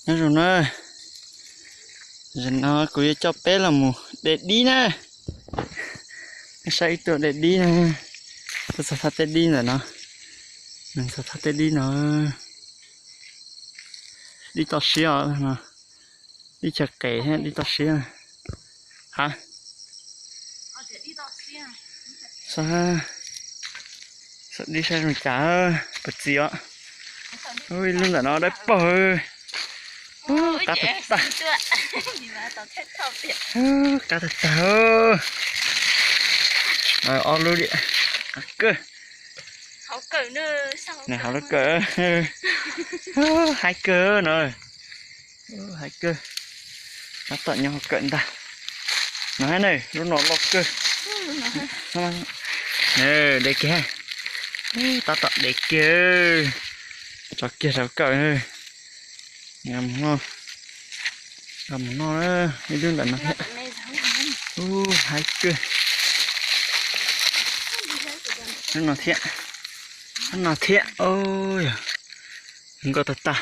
Nyob zoo na, zaum no kuv yuav coj peb los mus de dib na. Saib ib tug de dib na, tuaj txog thaj teb dib ntawm no, txog thaj teb dib no, dib toj siab os no, dib chaw qes thiab dib toj siab. Ha, xam dib saib zoo cas, puas txi os. Ib lub ntawm no dawb paug. Qab tag tag. Qab tag tag. Ob lub li, qab kawg. Nws hauv lub kawm, haib kawg no. Haib kawg. Tab tom nyob hauv kawm ntag. No hab na, lub no loj kawg. De kiag, tab tom de kiag. Tso kiag rau kawm. Mus noj, mus noj ib lub ntawm no thiab. Haib kawg. Lub no thiab, lub no thiab. Yog nkauj tag tag.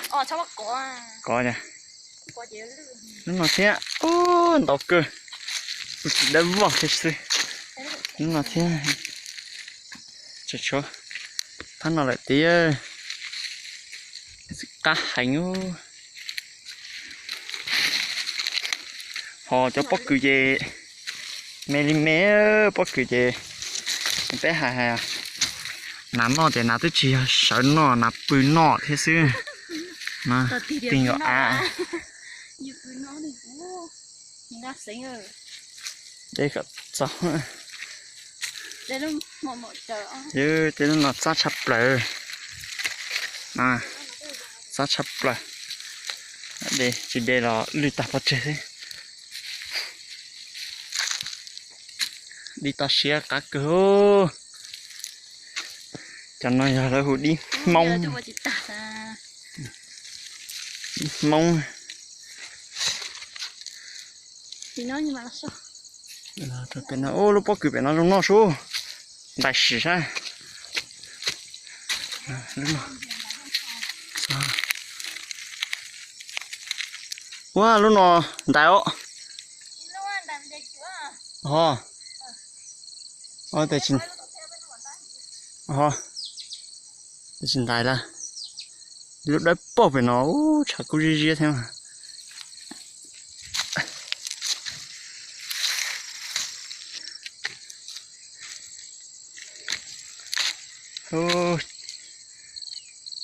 Kov, lub no thiab. Ntau kawg. Tus txiv dawb vog thiab xwb. Lub no thiab. Tshuav thab no lawm tiag. Qab heev. Ho cov pob kws ces me li me, pob kws ces peb hais hais, nas noj ces nas twb tsis yog sawv noj, nas pw noj thiab xwb. Tig nkaus av. De kom txaus. Tej lub no txab tshaj plaws. Txab tshaj plaws. De tsis de los lwj tag pov tseg xwb. Dib toj siab qab kawg. Cov no yog lawv hu dib Hmoob. Dib Hmoob. Pem no, ub, lub pob kws pem no zoo noj sub. Ntais sim saib. Ua lub no ntais os. Ho, tsis ntais lawm. Lub dawb paug pem no, ub, tshav kub ziab ziab thiab mas.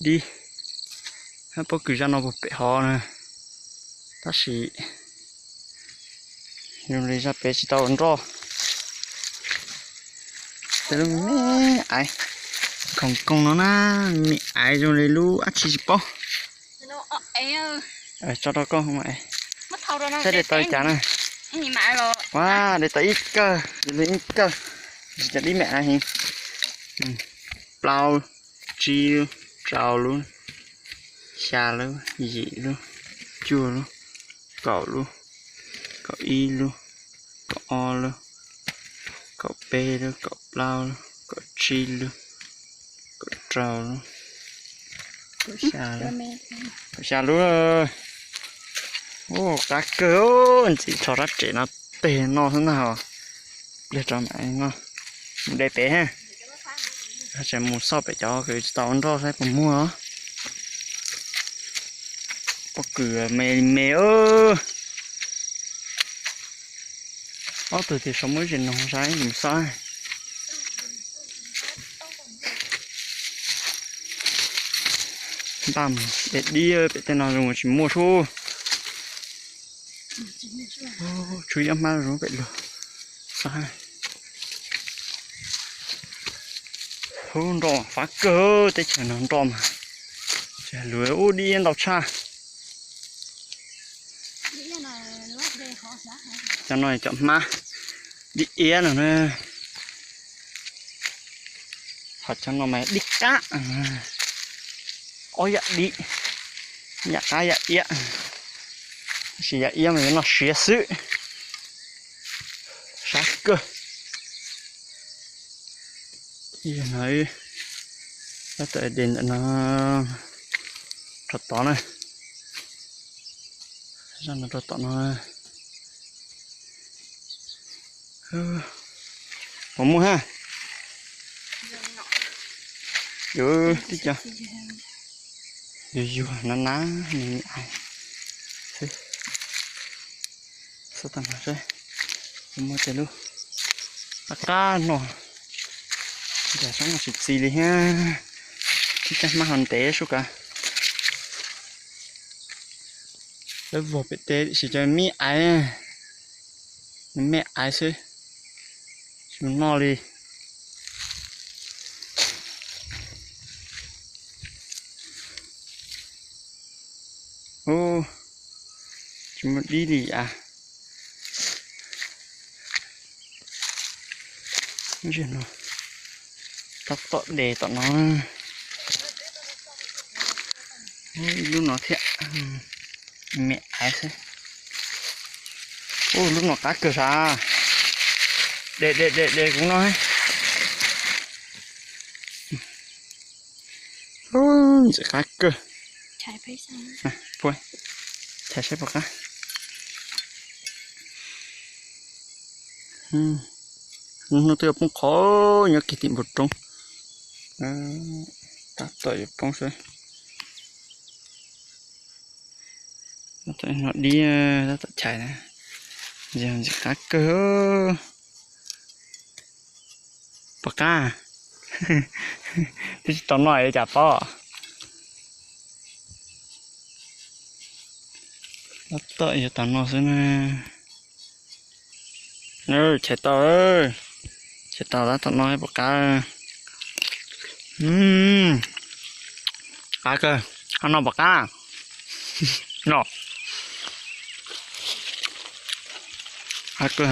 Dib, pob kws zaj no puag pem hov na, tab sis zoo li zaj pem tsis tau nroj. Tej lub me aiv khoom koog no na, me aiv zoo li lub dab tsi tsis paub. Tso rau koj, saib de tau li cas na. Ua, de tau ib kawg, ib kawg, tsis cov dib me aiv heev. Plaub, tsib lub, rau lub, xya lub, yim lub, cuaj lub, kaum lub, kaum ib lub, kaum ob lub, kaum peb lub, kaum plaub lub, kaum tsib lub, kaum rau lub, kaum xya lub. Ua, qab kawg, ntxiv rho rab riam no teg noj xwb ntag. Pliag rau mam noj, mus de pem ha. Tseem mus xauj pem cov kws tsis tau ua nroj saib puas muaj. Pob kws me li me. Ob tug tias sau muab zem noog saib mus xauj. Npaj mus de dib pem tej no zoo tsis muaj sub. Tshuav ib ob hmab zoo pem lug. Hub, nroj fab kawg, teb chaws no nroj mas. Lug ub, dib ntau tshaj. Cov no cov hmab dib iab no na. Ho cov no mas dib qab. Ob yam dib, yam qab yam iab. Tab sis yam iab mas yuav noj siav xwb. Sab kawg. Tab tom de ntawm no rau tod na. Zaj no rau tom no. Puas muaj ha? Yuav tib co yuag yuag na na, nws me ais xwb. Xov tag no seb puas muaj tej lub qab qab no. Cas sab no tsis txi li thiab. Ib cag hmab ho ntev sub kav. Lawv vog pem teb tiam sis cov me ais, nws me ais xwb, tsis mus noj li. Ub, tsis muaj dib li as. Tab tom de tom no. Ib lub no thiab, me ais xwb. Ub, lub no qab kawg sav. De de de de kuv no. Ntxim qab kawg. Chais saib puas qab. Hnub twb yuav poob qho, nyob kiag tim npoo roob. Tab tom yuav poob xwb. No dib tab tom chais na. Ntxim qab kawg. Puas qab? Twb tsis tau noj li cas pob. Tab tom yuav tau noj xwb na. Chais tau, chais tau tab tom noj puas qab. Qab kawg, ho no puas qab? No qab kawg.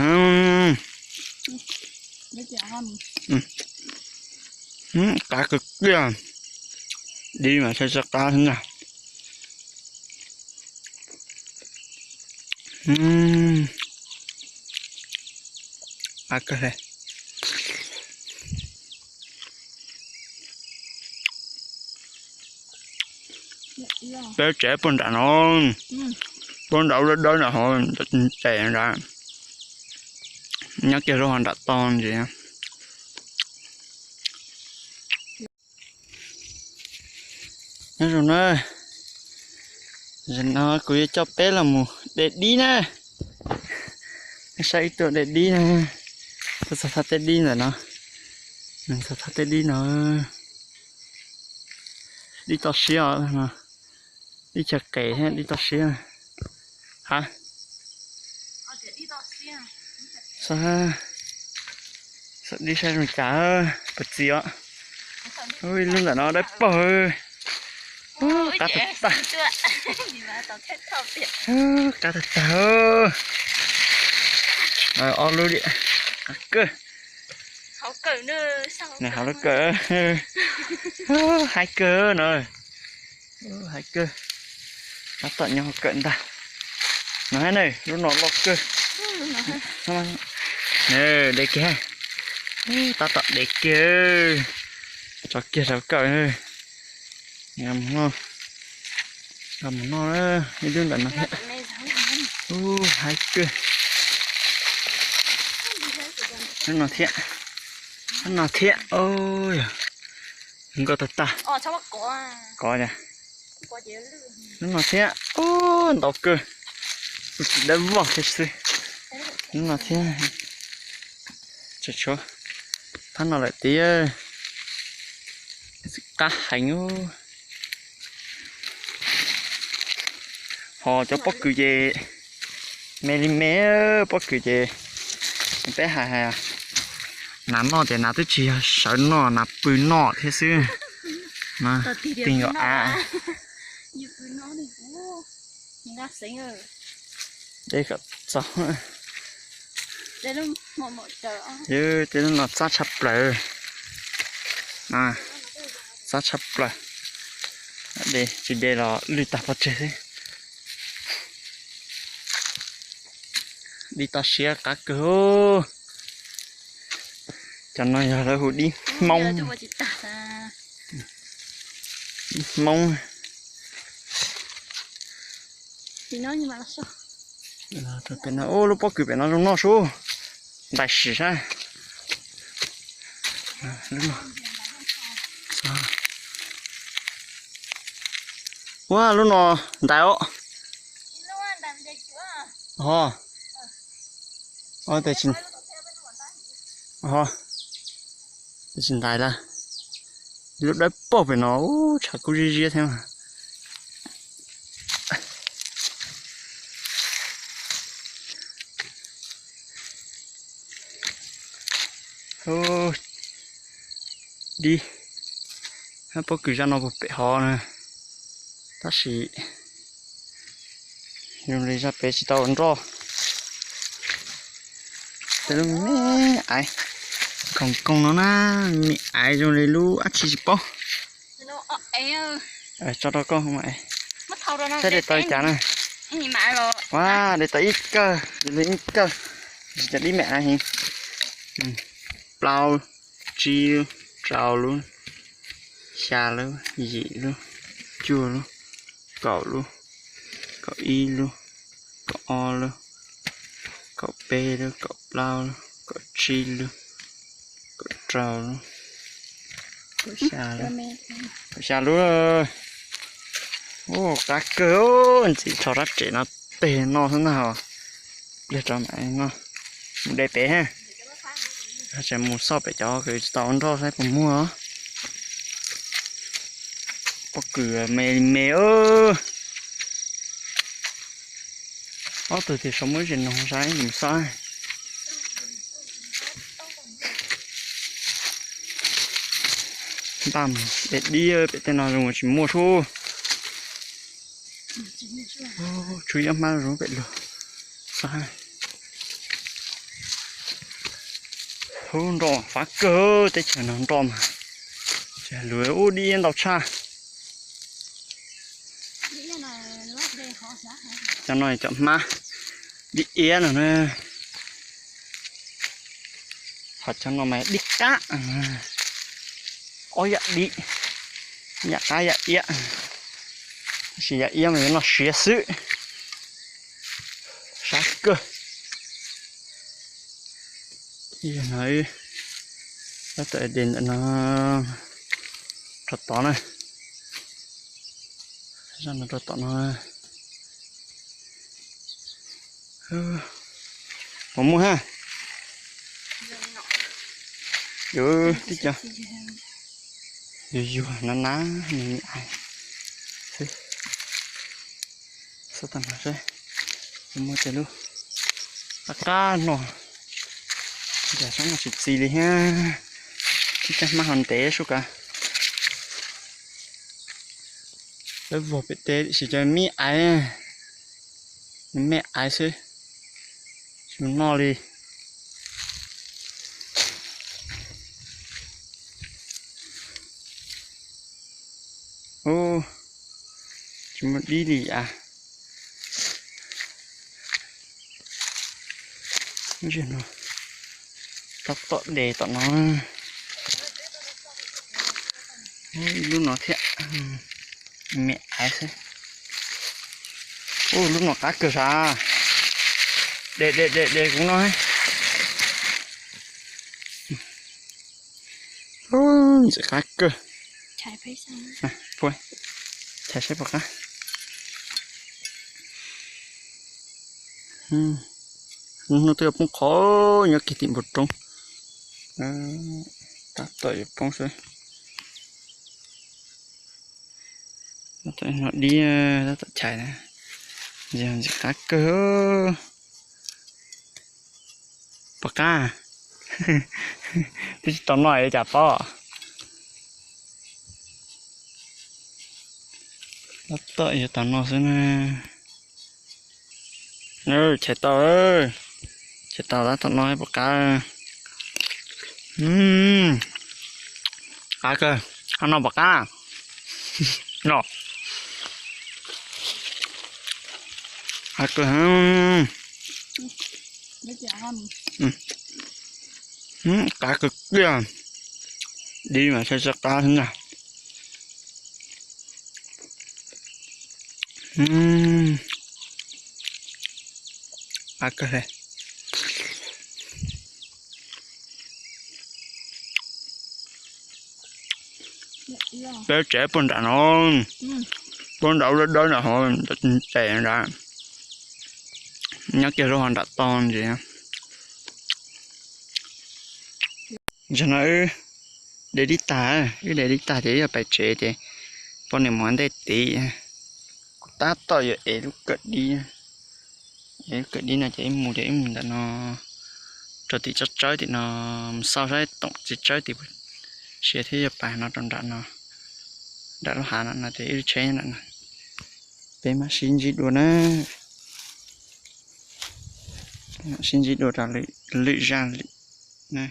Qab kawg kiag. Dib mas saib tsis qab xwb na. Qab kawg li. Peb tsev puag nram no, puag nram ua dawb dawb nram hauv, tsev nram, nyob kiag lub hauv nram toj ntsis. Nyob zoo na, zaum no kuv yuav coj peb los mus de dib na. Saib ib tug de dib na. Tuaj txog thaj teb dib ntawm no. Txog thaj teb dib no. Dib toj siab os no. Dib chaw qes thiab dib toj siab. Ha, dib saib zoo cas puas txi os. Ib lub ntawm no dawb paug. Qab tag tag. Qab tag tag. Ob lub li. Qab kawg. Nws hauv lub kawm. Haib kawg no. Haib kawg. Tab tom nyob hauv kawm ntag. No hab na, lub no loj kawg. De kiag. Tab tom de kiag. Tso kiag saum kawm. Mus noj, mus noj ib lub ntawm no thiab. Ub, haib kawg. Lub no thiab, lub no thiab. Nkauj tag tag. Kov, lub no thiab. Ub, ntau kawg. Kuv tsis dawb vog thiab xwb. Lub no thiab. Tshuav phab no lawm tiag. Qab heev. Ho cov pob kws ces me li me, pob kws ces peb hais hais, nas noj ces nas twb tsis yog sawv noj, nas pw noj thiab xwb. Tig nkaus av. De kom txaus. Tej lub no txab tshaj plaws. Txab tshaj plaws. De tsis de los lwj tag pov tseg xwb. Dib toj siab qab kawg. Cov no yog lawv hu dib Hmoob. Dib Hmoob. Pem no, ub, lub pob kws pem no zoo noj sub. Ntais sim saib. Ua lub no ntais os. Ho. Ho. Tsis ntais lawm. Lub dawb paug pem no, ub, tshav kub ziab ziab thiab mas. Dib, pob kws zaj no puag pem hov na, tab sis zoo li zaj pem tsis tau nroj. Tej lub me me aiv, khoom koog no na, me me aiv zoo li lub dab tsi tsis paub. Tso rau koj mas. Saib de tau li cas na. Ua, de tau ib kawg, ib kawg, tsis tas dib me aiv heev. Plaub, tsib, rau lub, xya lub, yim lub, cuaj lub, kaum lub, kaum ib lub, kaum ob lub, kaum peb lub, kaum plaub lub, kaum tsib lub, kaum rau lub, kaum xya lub. Ub, qab kawg, ntxim rho rab riam no teg noj xwb ntag. Pliag rau mam noj, mus de pem ha. Tseem mus xauj pem cov kws tsis tau ua nroj saib puas muaj. Pob kws me li me. Ob tug tias saum muaj ib zes noog saib mus xauj. Npaj mus de dib pem tej no zoo tsis muaj sub. Tshuav ib ob hmab zoo pem lug. Xab, hub, nroj fab kawg, teb chaws no nroj mas. Luag ub dib ntau tshaj. Cov no cov hmab dib iab no na. Ho cov no mas dib qab. Ob yam dib, yam qab yam iab. Tab sis yam iab mas yuav noj siav xwb. Sab kawg. Tab tom de ntawm no rau tod na. Zaj no rau tom no. Puas muaj ha? Yuav tib co yuag yuag nab nab me me aiv xwb. Xauj tag nrho seb puas muaj tej lub qab qab no. Cas sab no tsis txi li thiab. Ib caj hmab ho ntev sub kav. Lawv vog pem teb tiam sis cov me aiv, me aiv xwb, tsis noj li. Ub, tsis muaj dib li as. Tab tom de tom no. Ib lub no thiab. Me aiv xwb. Ub, lub no qab kawg sav. De de de de kuv no. Ntxim qab kawg. Chais saib puas qab. Hnub twb yuav poob qho, nyob kiag tim npoo roob. Tab tom yuav poob xwb. Tab tom dib, tab tom chais na. Ntxim qab kawg. Puas qab? Twb tsis tau noj cas paub. Tab tom yuav tau noj xwb na. Chais tau, chais tau tab tom noj puas qab. Qab kawg, ho no puas qab? No qab kawg. Qab kawg kiag. Dib mas saib tsis qab xwb na. Qab kawg li. Peb tsev puag nram no, puag nram ua dawb nram hauv ces nrad, nyob kiag lub hov nram toj ntsis. Zaum no wb de dib tag, wb de dib tag ces wb yuav pais tsev ces poj niam mus ua ntej tid. Kuv tab tom yuav ev lub kawm dib, ev lub kawm dib no ces wb mus ces wb mus ntawm no rau tim tsob tsawb tim no, mus xauj saib toom txiv tsawb tim, sia thiab yuav pais no rau nram no, nram lub hav no no ces wb tsheb nram no. Peb mam sib ntsib dua na, sib ntsib dua rau lwm zaj lwm na.